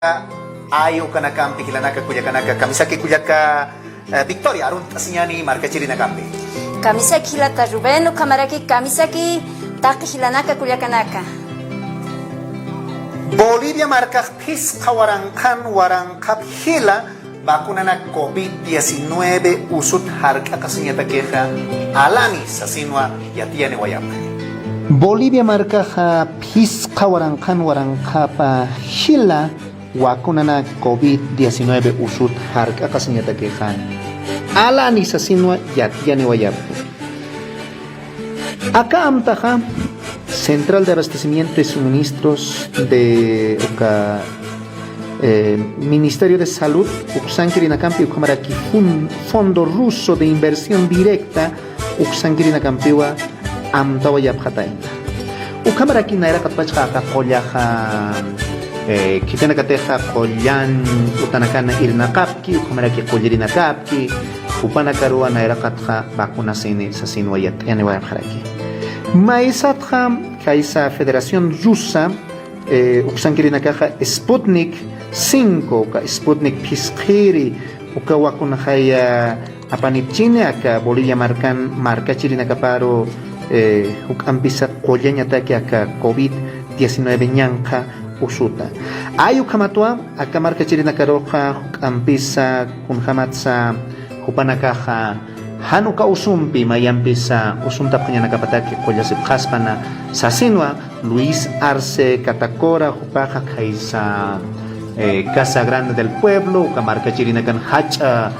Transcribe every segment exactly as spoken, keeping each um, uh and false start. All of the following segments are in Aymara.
Ay ukanakampi jilanaka kullakanaka, kamisaki kullaka, eh, Victoria, arunt'asiñäni markachirinakampi. Kamisaki jilata Rubén, ukhamaraki kamisaki taqi jilanaka kullakanaka. Bolivia markax phisqa waranqan waranqap jila vacunanak covid diecinueve usut jark'aqasiñatakixa alani sasinwa yatiyaniwayapxi. Bolivia markaxa phisqa waranqan waranqapa jila vacunanak covid diecinueve usut jark'aqasiñatakixa alani sasinwa yatiyaniwayapxi. Aka amtaxa Central de Abastecimiento y Suministros de uka, eh, Ministerio de Salud uksankirinakampi ukhamaraki fun-, Fondo Ruso de Inversión Directa uksankirinakampiwa amtawayapxatayna. Ukhamaraki nayraqatpachxa aka qullaxa, eh, khitinakatixa qullan utanakan irnaqapki, ukhamaraki qullirinakapki, jupanakaruwa nayraqatxa vacunasini sasinwa yatiyaniwayapxaraki. Maysatxa kaysa Federación Rusa, eh, uksankirinakaxa Sputnik cinco, uka Sputnik phisqiri, uka vacunxaya apanipchini aka Bolivia markan markachirinakaparu, eh, juk'ampisa qullañataki aka covid diecinueve ñanqha usuta. Ay ukhamatwa aka markachirinakaruxa juk'ampisa kunjamatsa jupanakaxa jan uka usumpi mayampisa usuntapxañanakapataki qullasipxaspana sasinwa Luis Arce Catacora, jupaxa khaysa, eh, Casa Grande del Pueblo, uka markachirinakan jach'a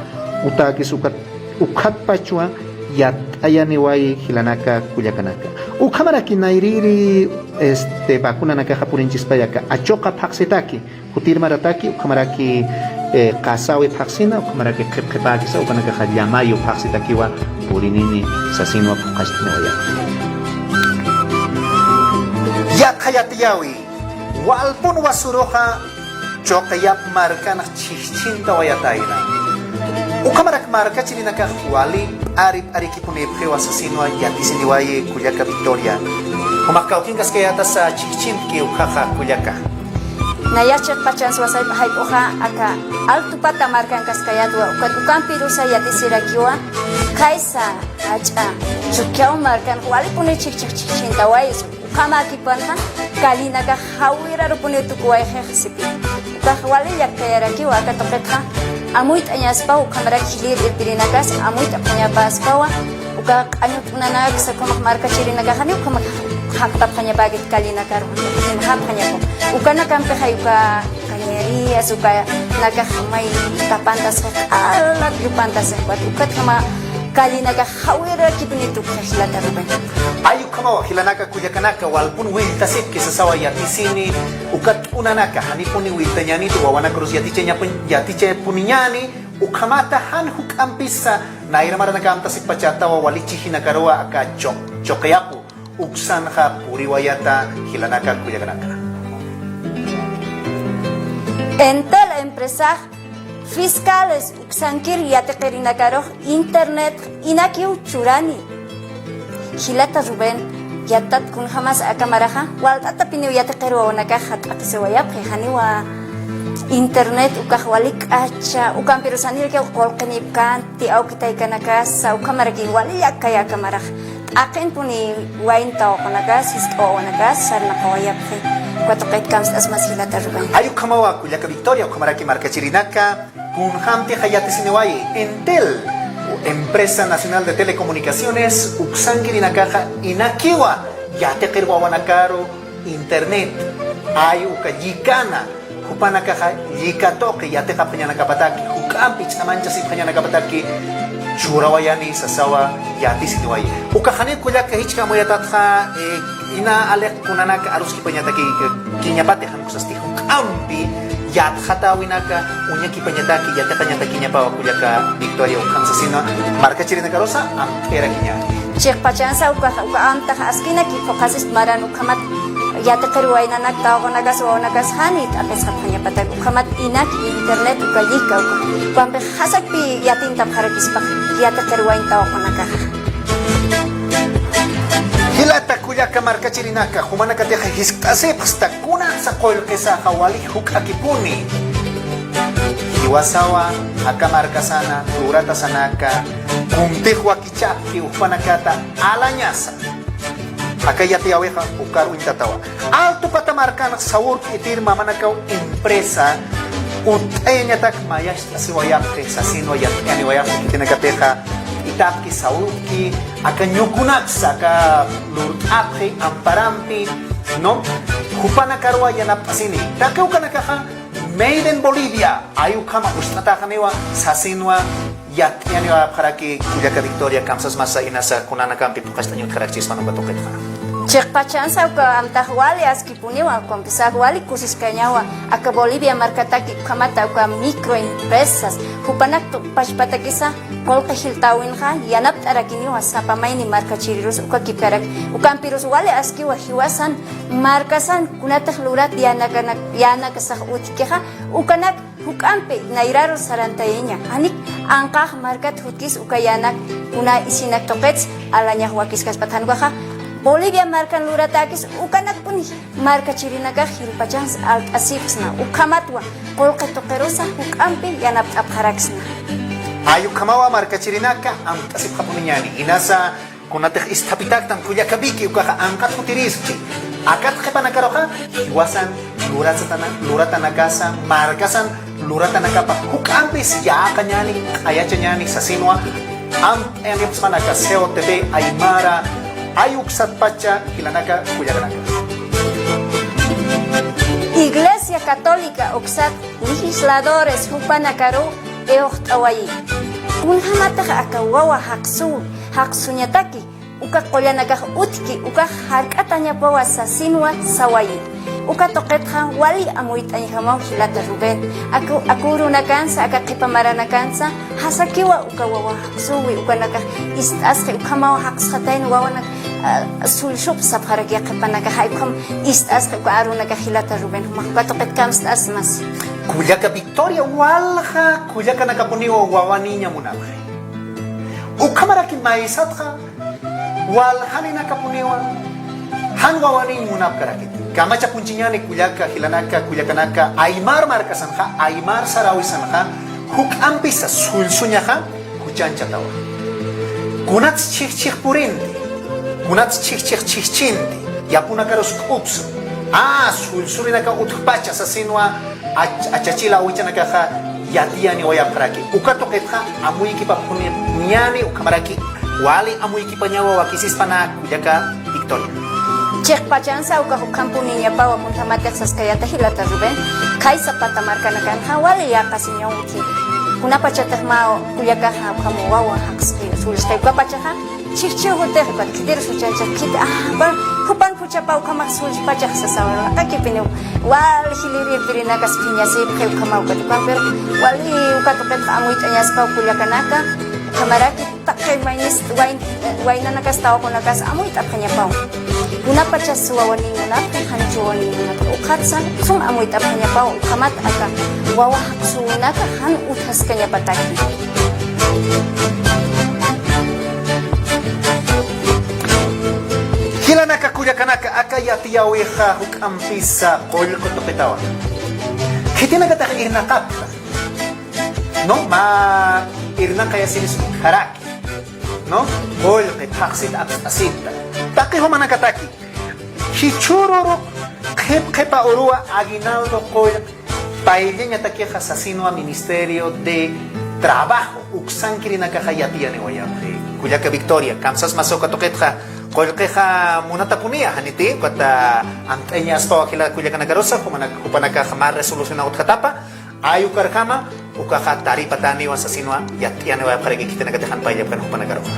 utäkis ukat, ukatpachwa yat'ayaniwayi jilanaka kullakanaka. Ukhamaraki nayrïri, este, vacunanakaxa purinchispay aka achuqa phaxsitaki, jutir marataki, ukhamaraki, eh, qasawi phaxsina, ukhamaraki qhipqhipäkisa, ukanakaxa llamayu phaxsitakiwa purinini sasinwa phuqhacht'aniwayapxi. Yaqha yatiyäwi, walpun wasuruxa Chuqiyap markanx chhijchhintawayatayna. Ukhamarak markachirinakax wali p'ari p'arikipunipxiwa sasinwa yatisiniwayi kullaka Victoria. Jumax kawkinkaskayätasa chhijchhintki ukkhaxa kullaka. Nayax chiqpachansa wasaypa jayp'uxa aka Altupata markankaskayätwa, ukat ukampirusa yatisirakiwa khaysa jach'a Chukiyaw markan walipuni chhijchhijchhintawayis. Ukhamäkipanxa kallinakax jawirarupuni tukuwayxix sipï. Ukax wali llaktayarakiwa aka tuqitxa amuyt'añaspaw, ukhamarak jilïr irpirinakas amuyt'apxañapaspawa, uka q'añut'unanaksa ukhamax markachirinakaxani ukhamak jaqtapxañapäkit kallinakaru, jaqtapxañapaw. Ukanakampi jay uka cañerías, ukanakax may tapantasxa, q'alat yupantasxa, ukatjama kallinakax jawirarakipunituxa jilata Rubén. Ay ukhamawa jilanaka kullakanaka, walpun wiltasipki sasawa yatisini, uka t'unanaka janipuni wiltañänitu, wawanakarus yatichañapun-, yatichapuniñäni, ukhamata jan juk'ampisa nayra maranaka amtasipachätawa wali chhijinakaruwa aka Chuq-, Chuqiyapu uksanxa puriwayata jilanaka kullakanaka. Entel empresax fiscales uksankir yatiqirinakarux internet inakiw churani. Jilata Rubén, yatat kunjamas aka maraxa, walt'atapiniw yatiqir wawanakax jat'aqisiwayapxi, janiwa internet ukax wali k'acha, ukampirus janirakiw qullqinipkänti awki taykanakasa, ukhamarakiw wali llakkay aka marax. T'aqinpuni wayn tawaqunakax, jisk'a wawanakas sarnaqawayapxi. Uka tuqit kamst'asimas jilata Rubén. Ay ukhamawa kullaka Victoria, ukhamaraki markachirinaka, kunjamtixa yatisiniwayi, Entel, Empresa Nacional de Telecomunicaciones, uksankirinakaxa inakiwa yatiqir wawanakaru internet, ay uka llikana, jupanakaxa llika tuqi yatiqapxañanakapataki, juk'ampi ch'amanchasipxañanakapataki churawayani sasawa yatisiniwayi. Ukax janiw kullaka jichha amuyatatxa, eh, ina aliq kunanaka aruskipañataki, kiñapati jan uksasti juk'ampi yatxatäwinaka uñakipañataki, yatiqañatakiñapawa kullaka Victoria, ukham sasinwa markachirinakarusa amt'irakiñäni. Chiqpachansa ukax, uka amtax askinaki phuqhasist maran ukhamat yatiqir waynanak, tawaqunakasa, wawanakas jani t'aqisxapxañapatak, ukhamat inak internet uka llika uka. Ukampi jasakpi yatintapxarakispax yatiqir wayn tawaqunakaxa. Jila Kullaka markachirinaka, jumanakatixa jiskt'asipxsta kunatsa qullqisaxa wali juk'akipuni. Jiwasawa aka markasana, luratasanaka, kuntix wakichapki jupanakata alañasa. Aka yatiyäwixa ukar uñtatawa. Altu Pata markanx Saurki Itir Mamanakaw empresa utt'ayañatak mayacht'asiwayapxi sasinwa yatiyaniwayapxi khitinakatixa. Itapki Saurki, aka ñukunaksa, aka lurt'apxi amparampi, ¿no? Jupanakaruwa yanapt'asini. Taqi ukanakaxa Made in Bolivia, ay ukhama ucht'atäxaniwa sasinwa yatiyaniwayapxaraki kullaka Victoria, kamsasmasa inasa kunanakampi phuqacht'añ utjarakchispan uka tuqitxa. Chiqpachansa uka amtax wali askipuniwa, ukampisa wali kusiskañawa, aka Bolivia markataki ukhamata uka microempresas, jupanak pachpatakisa qullqi jiltäwinxa yanapt'arakiniwa sapa mayni markachirirus ukakipkarak, ukampirus wali askiwa jiwasan, markasan, kunatix lurat yänakanak, yänakasax utjkixa, ukanak juk'ampi nayraru sarantayaña, janik anqax markat jutkis uka yänak, kuna isinak tuqits alañax wakiskaspata jan ukaxa, Bolivia markan luratäkis ukanakpuni markachirinakax jilpachans alt'asipxsna, ukhamatwa qullqi tuqirusa juk'ampi yanapt'apxaraksna. Ay ukhamawa markachirinaka amt'asipxapuniñäni, inasa kunatix isthapitaktan kullaka Vicky ukaxa anqat jutiriskchi. Akat qhipanakaruxa jiwasan luratsatana-, luratanakasa, markasan luratanakapa juk'ampis yäqañäni, q'ayachañäni sasinwa amt'ayanipxspan aka C O T V Aymara, ay uksatpacha jilanaka kullakanaka. Iglesia Católica uksat legisladores jupanakaru iwxt'awayi. Kunjamatix aka wawa jaqsuwi, jaqsuñataki, uka qullanakax utjki, ukax jark'atañapawa sasinwa sawayi. Uka tuqitxa wali amuyt'añjamaw jilata Rubén. Aku, aku urunakansa, aka qhipa maranakansa, jasakiwa uka wawa jaqsuwi, ukanakax ist'asxi, ukhamaw jaqsxatayna wawanak, ah, sullsupx sapxaraki qhipanakax, ay ukham ist'asxi uka arunakax jilata Rubén, jumax uka tuqit kamst'asmas. Kullaka Victoria, walja kullakanakapuniwa wawanïña munapxi. Ukhamaraki maysatxa, waljaninakapuniwa jan wawanïñ munapkarakiti. Kamachapunchiñäni kullaka, jilanaka, kullakanaka, aymar markasanxa, aymar saräwisanxa, juk'ampisa sullsuñaxa juchanchatawa. Kunats chhijchhij purinti, kunats chhijchhij chhijchinti, yapunakarus k'upsu. A, sullsurinaka utjpacha sasinwa, ach-, achachila awichanakaxa yatiyaniwayapxaraki. Uka tuqitxa amuykipapuniñäni, ukhamaraki wali amuykipañawa wakisispana kullaka Victoria. Chiqpachansa ukax ukhampuniñapawa, kunjamatix saskayäta jilata Rubén, Khaysa Pata markanakanxa wali yäqasiñaw utji. Kunapachatix mä kullakaxa ukham wawa jaqsqi, sullsqi, ukapachaxa chhijchhij jutix, ukat khitirus juchanchax khiti, ah, jupan, jupan juchapaw ukhamax sullpachax sasawa, laqakipiniw wal jilïr irpirinakas phiñasipxi ukhamaw, ukat ukampir wali uka tuqitxa amuyt'añaspaw kullakanaka, ukhamaraki taqi maynis wayn-, waynanakas tawakunakas amuyt'apxañapaw. Kunapachas wawanïñ munapxi, janicha wawanïñ munapxi, ukhatsa sum amuyt'apxañapaw, ukhamat aka wawa jaqsuwinaka jan utjaskañapataki. Jilanaka kullakanaka, aka yatiyäwixa juk'ampisa qullqi tuqitawa. Khitinakatix irnaqapxta, ¿no? Mä irnaqayasiris utjaraki, ¿no? Qullqi, phaxsit apst'asita. Taqi jumanakataki jichhürürux qhip qhipa uruwa aguinaldo qullq payllañatakixa sasinwa Ministerio de Trabajo uksankirinakaxa yatiyaniwayapxi. Kullaka Victoria, kamsasmasa uka tuqitxa, qullqixa munatapuniya, janiti, ukat amt'añaspawa jila kullakanakarusa, jumanak-, jupanakax mä resolución utjatapa, ay ukarjama, ukaxa taripatäniwa sasinwa yatiyaniwayapxaraki khitinakatix jan payllapkani jupanakaruxa.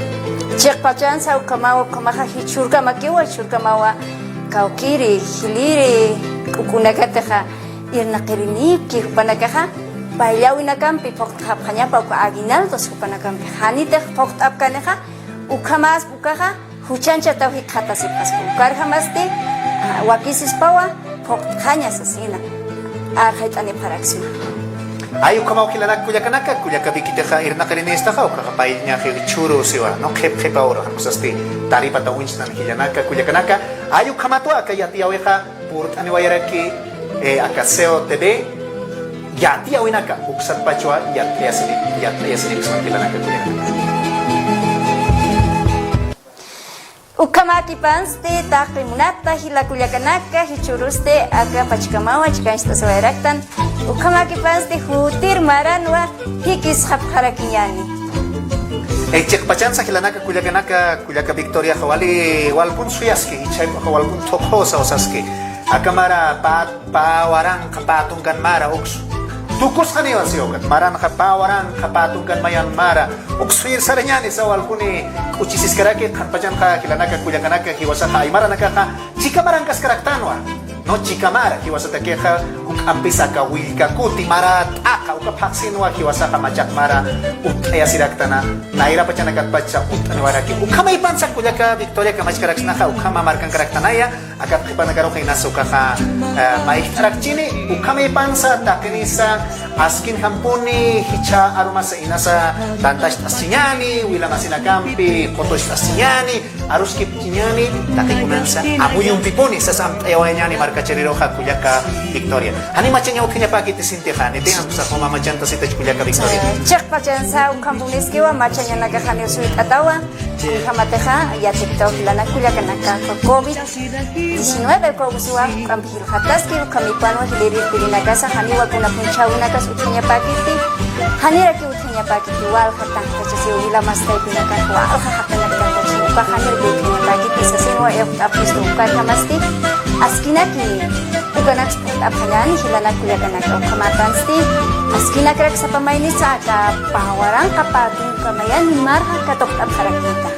Chiqpachansa ukhamaw, ukhamaxa jichhürkamakiwa, jichhürkamawa kawkiri, jiliri, k'ukunakatixa irnaqirinipki jupanakaxa, payllawinakampi phuqtxapxañapa uka aguinaldos jupanakampi. Janitix phuqt'apkanixa, ukhamas ukaxa, juchanchataw jikxatasipxaspa. Ukarjamasti, ah, wakisispawa, phuqtxaña sasina. Arxayt'anipxaraksma. Ay, ukhamaw jilanak kullakanaka, kullaka Vikitixa irnaqirinistaxa, ukaxa payllañax jichhüru siwa, ¿no? Qhip qhipa uru, jan ukasti Taripata uñchtan jilanaka, kullakanaka, ay ukhamatwa aka yatiyäwixa purt'aniwayaraki, eh, aka C O T V, yatiyäwinaka, uksatpachwa yatiyasini, yatiyasini jilanaka, kullakanaka. Ukhamäkipansti taqi munata jila kullakanaka, jichhürusti aka pachkamawa chikancht'asiwayaraktan, ukhamäkipansti jutir maranwa jikisxapxarakiñäni. Eh, chiqpachansa jilanaka kullakanaka, kullaka Victoriaxa wali walpun suyaski, jichhaypaxa walpun thuqhusa usaski. Aka mara pä, pä waranqa pä tunkan mara uksu. Tukusxaniwa siwa ukat. Maranxa pä waranqa pä tunkan mayan mara uksu suyir sarañäni, sa walpuni k'uchisiskaraki, qhanpachanxa jilanaka kullakanaka, jiwasaxa aymaranakaxa chika marankaskaraktanwa. No, chika mara, jiwasatakixa juk'ampisa aka willka kuti mara t'aqa, uka phaxsinwa, jiwasaxa machaq mara utt'ayasiraktana, nayra pachanakatpacha utt'aniwaraki. Ukhamaypansa kullaka Victoria kamachkaraksnaxa, ukhama markankaraktanaya, akat qhipanakaruxa inasa ukaxa, eh, mayjt'arakchini, ukhamaypansa taqinisa askinjampuni jichha arumasa inasa tantacht'aschiñäni, wilamasinakampi qutucht'aschiñäni, aruskipchiñäni, taqi kunansa amuyumpipuni, sasa amt'ayawayañäni markachiriruxa kullaka Victoria. Jani machaña utjañapäkiti sintixa, niti amsa juma machanta sitach kullaka Victoria. Chiqpachansa ukhampuniskiwa machañanakax jani suyt'atawa, kunjamatixa yatiptaw jilanaka kullakanaka, covid diecinueve ukaw usuwa, juk'ampi jilxataski, ukhamaypanwa jilïr irpirinakasa, janiwa kuna punchhäwinakas utjañapäkiti, janiraki utjañapäkiti, walja tanqtachasiw, wilamas taypinakax walja jaqinaktantachi, ukax janiraki utjañapäkiti sasinwa, irpt'apxistu ukatjamasti, askinaki ukanaks phuqt'apxañäni jilanaka kullakanaka, ukhamäpansti askinakrak sapa maynisa aka pä waranqa pä tunka mayan marxa katuqt'apxarakïta.